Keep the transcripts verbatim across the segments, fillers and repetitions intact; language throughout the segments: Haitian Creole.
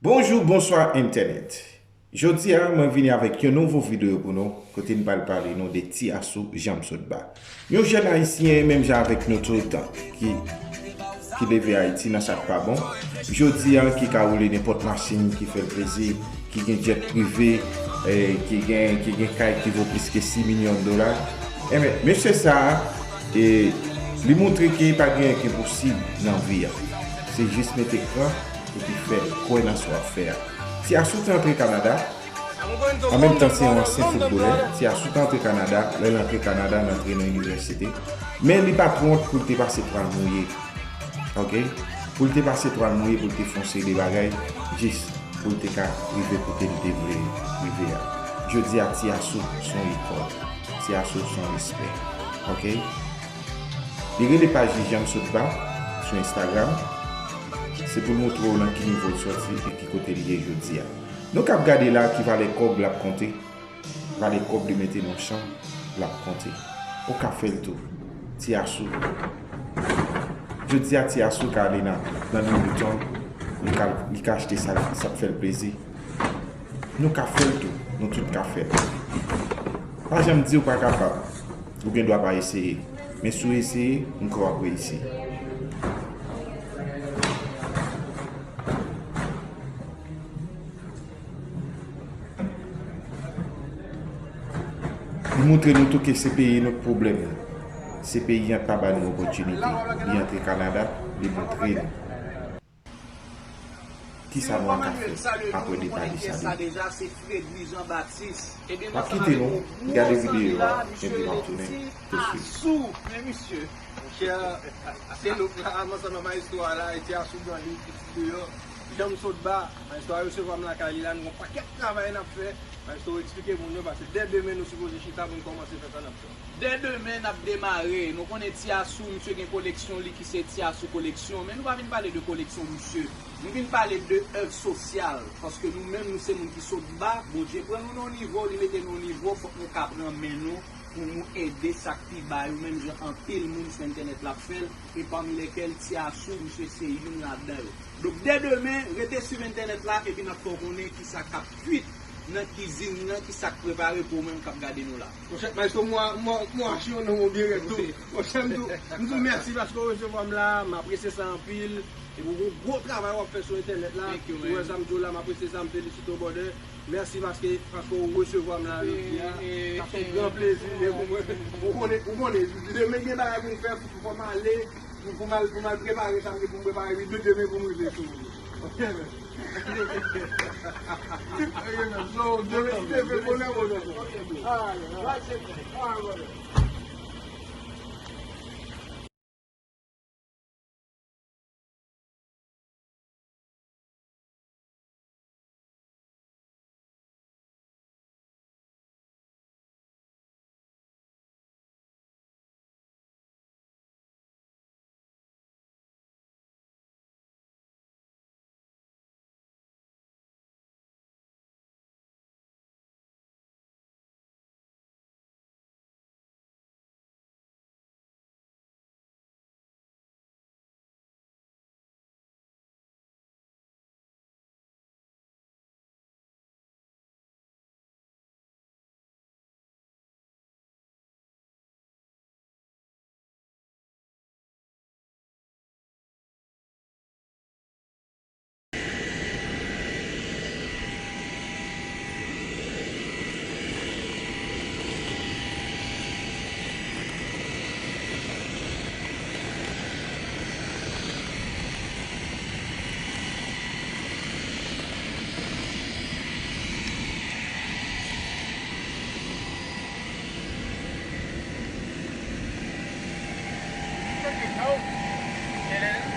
Bonjou, bonswa entènèt. Jodi a, mwen vini avèk yon nouvo videyo pou nou, kote m pral pale nou de Ti Asou Janm Sot Ba. Yon jèn ayisyen, menm jan avèk nou tout, ki, ki leve Ayiti nan sa k pa bon. Jodi a, ki ka woule nenpòt machin ki fè l plezi, ki gen djèt prive, eh, ki gen, ki gen kay ki vo plis ke sis milyon dola. Enben, mesye sa a, eh, li montre ke pa gen anyen ki enposib nan vi a. Se jis mete kran epi fè l, kwè nan sa w ap fè a. Ti Asou te antre Kanada, an menm tan se yon ansyen foutbolè. Ti Asou te antre Kanada, lè l antre Kanada, l antre nan inivèsite. Men li pa twò wont pou l te pase twal mouye. Ok? Pou l te pase twal mouye, pou l te fè yon seri de bagay, jis pou l te ka rive kote l te vle rive a. Jodi a, Ti Asou se yon ikòn. Ti Asou se yon respè. Ok? Li rele paj li Janm Sot Ba sou Instagram. Se pou l montre w nan ki nivo l sòti e ki kote l ye jodi a. Nou k ap gade la, ki valè kòb l ap konte, valè kòb li mete nan chanm, l ap konte. Ou ka fè l tou. Ti Asou. Jodi a, Ti Asou ka ale nan, nan Louis Vuitton, li ka, li ka achte sa, sa k fè l plezi. Nou ka fè l tou. Nou tout ka fè l. Pa janm di w pa kapab. Ou gen dwa pa eseye. Men si w eseye, m kwè w ap reyisi. Li montre nou tou ke se peyi nou k pwoblèm nou. Se peyi an k pa ba nou opòtinite. Li antre Kanada, li montre nou. Kisa nou ka fè apre depale sa deja? M ap kite nou gade videyo a, epi m ap tounen tousuit. Asou, men misye. Monchè, se lòk la, m ansanm ak Maestro a la, e Ti Asou pran li, ki deyò. Janm Sot Ba, Maestro a resevwa m lakay li la, nou gon pakèt travay n ap fè. Maestro eksplike moun yo, paske dè demen nou sipoze chita pou n kòmanse fè sa n ap fè. Dè demen n ap demare. Nou konnen Ti Asou, misye gen koleksyon li ki se Ti Asou koleksyon, men nou pa vin pale de koleksyon misye. Nou vin pale de èv sosyal, paske nou menm nou se moun ki sot ba, Bondye pran nou nan yon nivo, li mete nou yon nivo, fòk nou ka pran men nou pou nou ede sa k pi ba yo, menm jan anpil moun sou entènèt la ap fè l, e pami lèkèl Ti Asou, misye se youn ladan yo. Donk, dè demen, rete swiv entènèt la, epi n ap fè w konnen kisa k ap kwit nan kizin nan, kisa k prepare pou ou menm k ap gade nou la. Monchè, Maestro, mwa, mwa, mwa, si yon non, yon byen rèd tou. Monchè, m di w, m di w mèsi paske w resevwa m la, m apresye sa anpil. Epi w gon gwo travay w ap fè sou entènèt la. Ou wè sa m di w la, m apresye sa, m felisite w, brother. Mèsi paske, paske w resevwa m la jodi a. Sa se yon gran plezi li ye pou mwen. Ou konnen, ou konnen, demen gen bagay pou m fè, fò m ale, pou, pou m al, pou m al prepare sa m gen pou m prepare, wi, de demen pou m rive sou ou. Ok, men. Ok, men. So, demen, si Dye vle, bonè, bonè. All right, all right. All right, brother.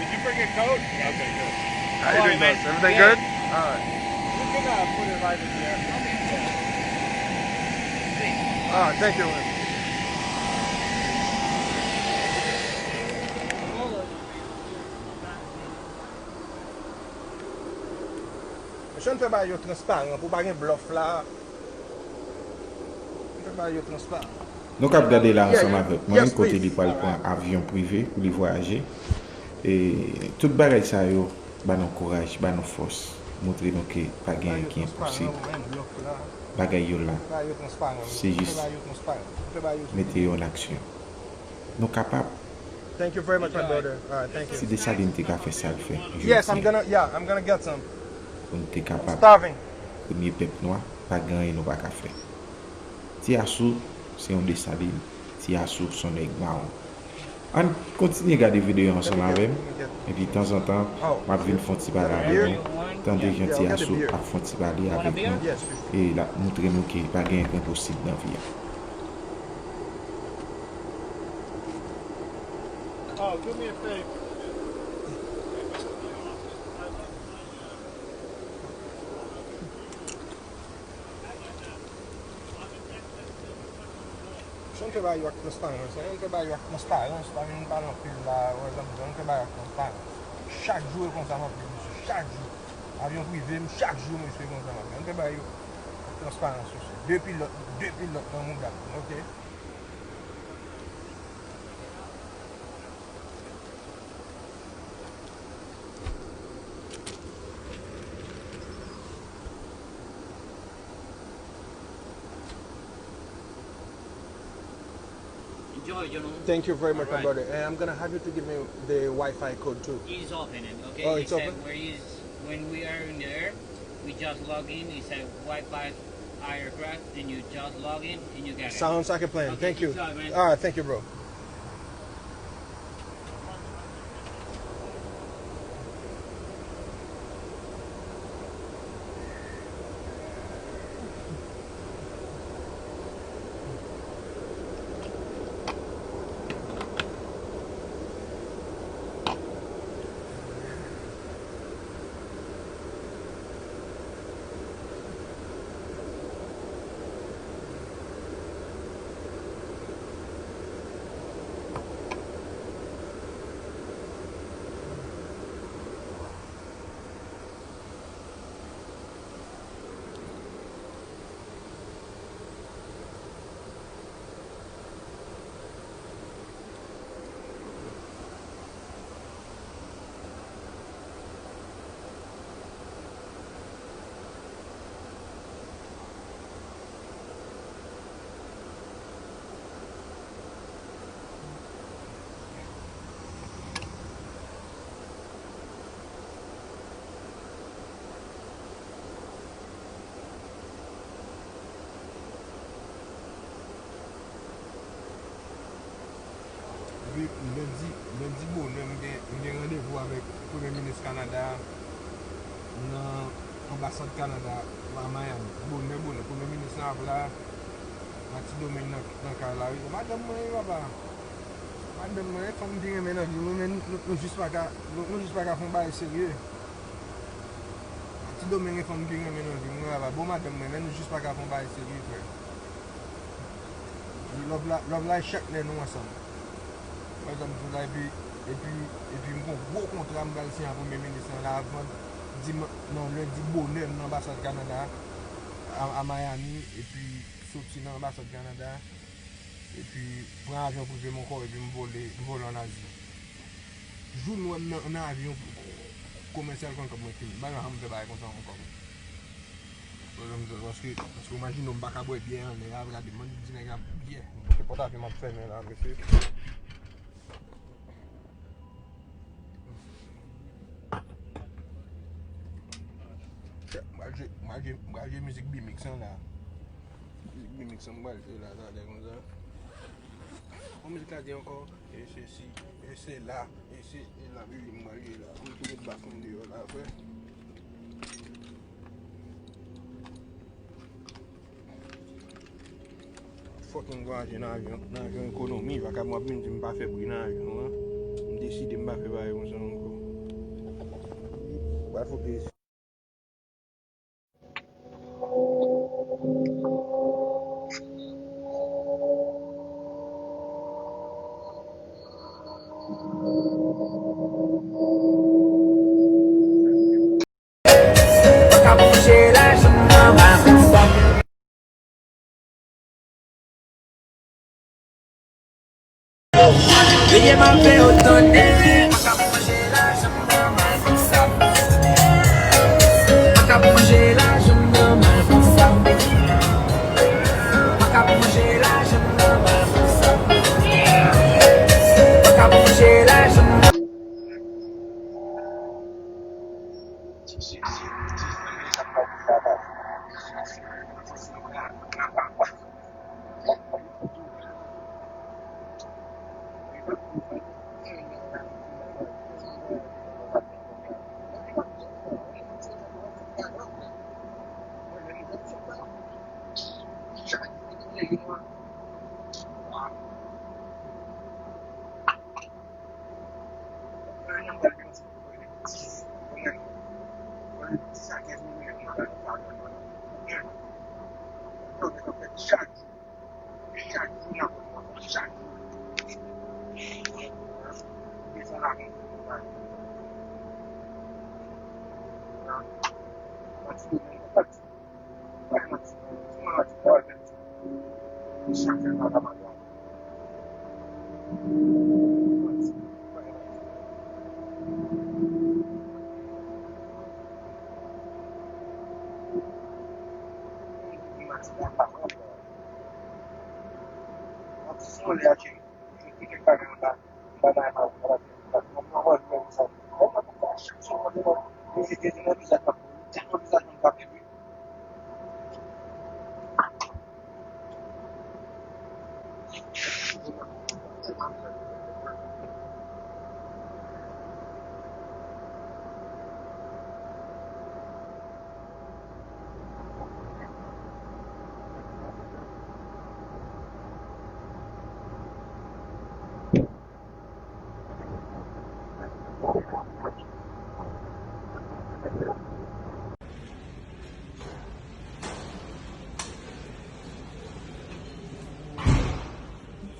Did you bring your coat? Okay, good. How you doing, boss? Everything good? All right. You can, uh, put it right in there. All right, thank you. Mesye, ann fè bagay yo transparan pou pa gen blòf la. Ann fè bagay yo transparan. Nou k ap gade la ansanm avèk mwen, kote li pral pran avyon prive pou li vwayaje. E tout bagay sa yo ba nou kouraj, ba nou fòs. montre nou ke pa gen anyen ki enposib. Bagay yo la. Se jis mete yo an aksyon. Nou kapab. Thank you very much, my brother. All right, thank you. Si Desalin te ka fè sa l fè, jodi a, pou n te kapab premye pèp nwa, pa gen anyen nou pa ka fè. Ti Asou se yon Desalin. Ti Asou se yon nèg mawon. Ann kontinye gade videyo ansanm avè m. Epi tanzantan, m ap vin fè yon ti pale avè nou. Tande jan Ti Asou ap fè yon ti pale avèk nou. E l ap montre nou ke pa gen enposib nan vi a. Oh, do me a favor. Si w fè bagay yo ak transparans, si w fè bagay yo ak transparans, pa vin pale anpil la, wè, zanmi, si w fè bagay yo ak transparans. Chak jou e konsa m ap viv, mesye, chak jou. Avyon prive m, chak jou, mesye, konsa m ap viv. Si w fè bagay yo ak transparans, mesye. De pilòt, de pilòt nan mouda m, oke? Enjoy, gentlemen. Thank you very much, my brother. And I'm gonna have you to give me the Wi-Fi code too. He's open it, okay? Oh, it's open? When we are in the air, we just log in. He said Wi-Fi aircraft, and you just log in and you get it. Sounds like a plan. Thank you. All right, thank you, bro. Epi lendi, lendi bonè, m gen, m gen randevou avèk Premye Minis Kanada a nan anbasad Kanada a Miami. Bonè, bonè, Premye Minis lan ap la, ak Ti Domeng nan, nan kay la, wi. Madanm mwen, wi, papa. Madanm mwen, e fanm ki renmen nan vi mwen, men nou, nou, nou jis pa ka, nou, nou jis pa ka fè yon bagay serye. Ti Domeng e fanm ki renmen nan vi mwen, papa. Bon, madanm mwen, men nou jis pa ka fè yon bagay serye, frè. Love la, love la e chak lè nou ansanm. Mwen, zanmi, tout la, epi, epi, epi m gon gwo kontra m pral siyen ak Premye Minis lan la avan diman-, non, lendi bonè m nan anbasad Kanada a, a, a Miami, epi soti nan anbasad Kanada a. Epi pran avyon prive m ankò, epi m vole, m vole ann Azi. Jou nou wè m nan, nan avyon komèsyal konn kòb mwen fini. M pa janm fè bagay konsa ankò. Paske, paske imajine w, m pa ka bwè byè anlè a, gade, m annik di nèg la byè. M pote pòt avyon m ap fèmen la, mesye. M pral jwe, m pral jwe, m pral jwe mizik B-Mix an la. Mizik B-Mix an m pral jwe la, talè konsa. Bon, mizik la di ankò, e sesi, e sela, e se, e la, wi, m pral jwe la. Pou m tou met bas mwen deyò la, frè. Fucking vwazen nan avyon, nan avyon ekonomi, vakabon ap vin di m pa fè bri nan avyon an. M deside m pa fè bagay konsa ankò. Pral fouke.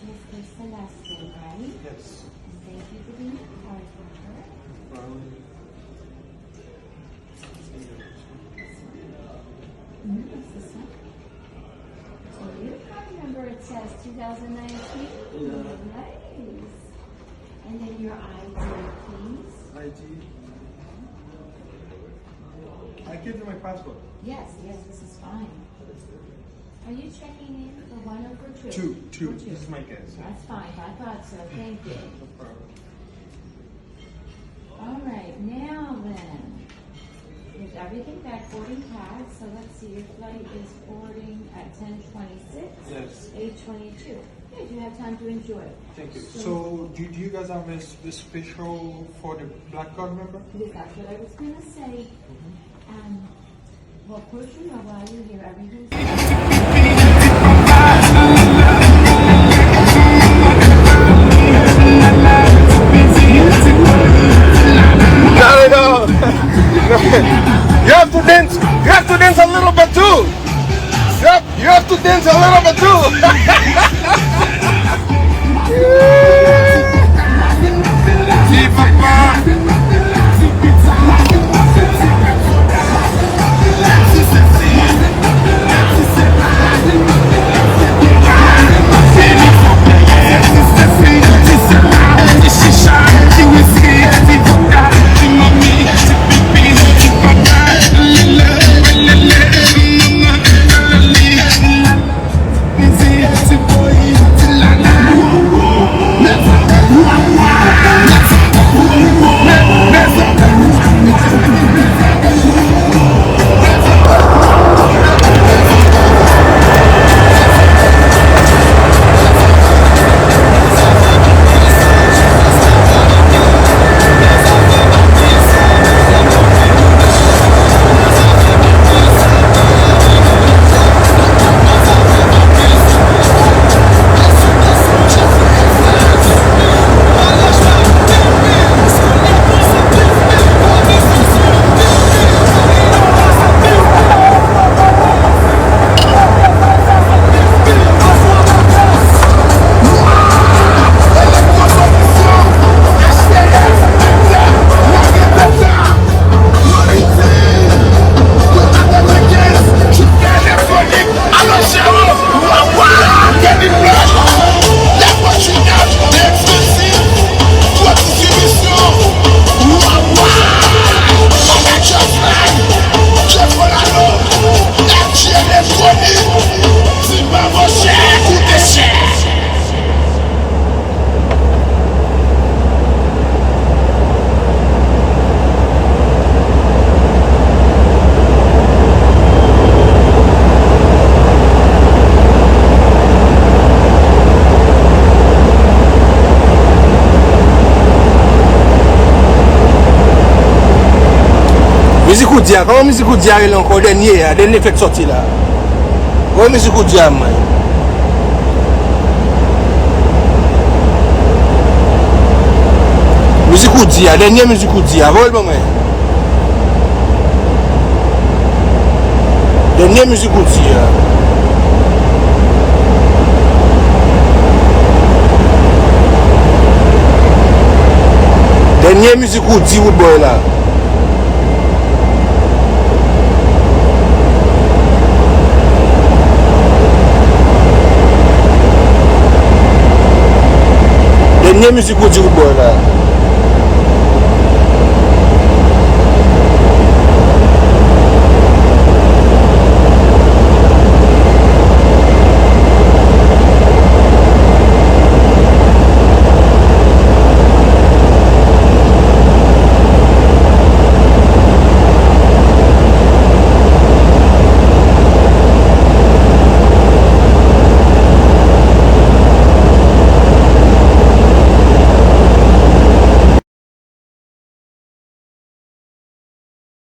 Mister Celeste, right? Yes. Thank you for being a card holder. No problem. Mm, what's this one? So your card number, it says two thousand nineteen. Yeah. Nice. And then your I D, please. I D. I give you my passport. Yes, yes, this is fine. Are you checking in for one or for two? Two, two. For two. This is my guest. That's fine. I thought so. Thank you. No problem. All right, now then, there's everything back, boarding pass. So let's see, your flight is boarding at ten twenty-six. Yes. Eight twenty-two. Yeah, you have time to enjoy. Thank you. So, so do, do you guys have a, s- a special for the black card member? Yes, that's what I was gonna say. Mm-hmm. Um, well, of course, you know, while you're here, everything's Not at all. You have to dance. You have to dance a little bit too. Yep. You have to dance a little bit too. Mizik Roody a, kòman mizik Roody a rele ankò? Dènye a, dènye fèk sòti la. Voye mizik Roody a, mwen. Mizik Roody a, dènye mizik Roody a, voye l ban mwen. Dènye mizik Roody a. Dènye mizik Roody Roodboy la. Dènye mizik Roody Roodboy la.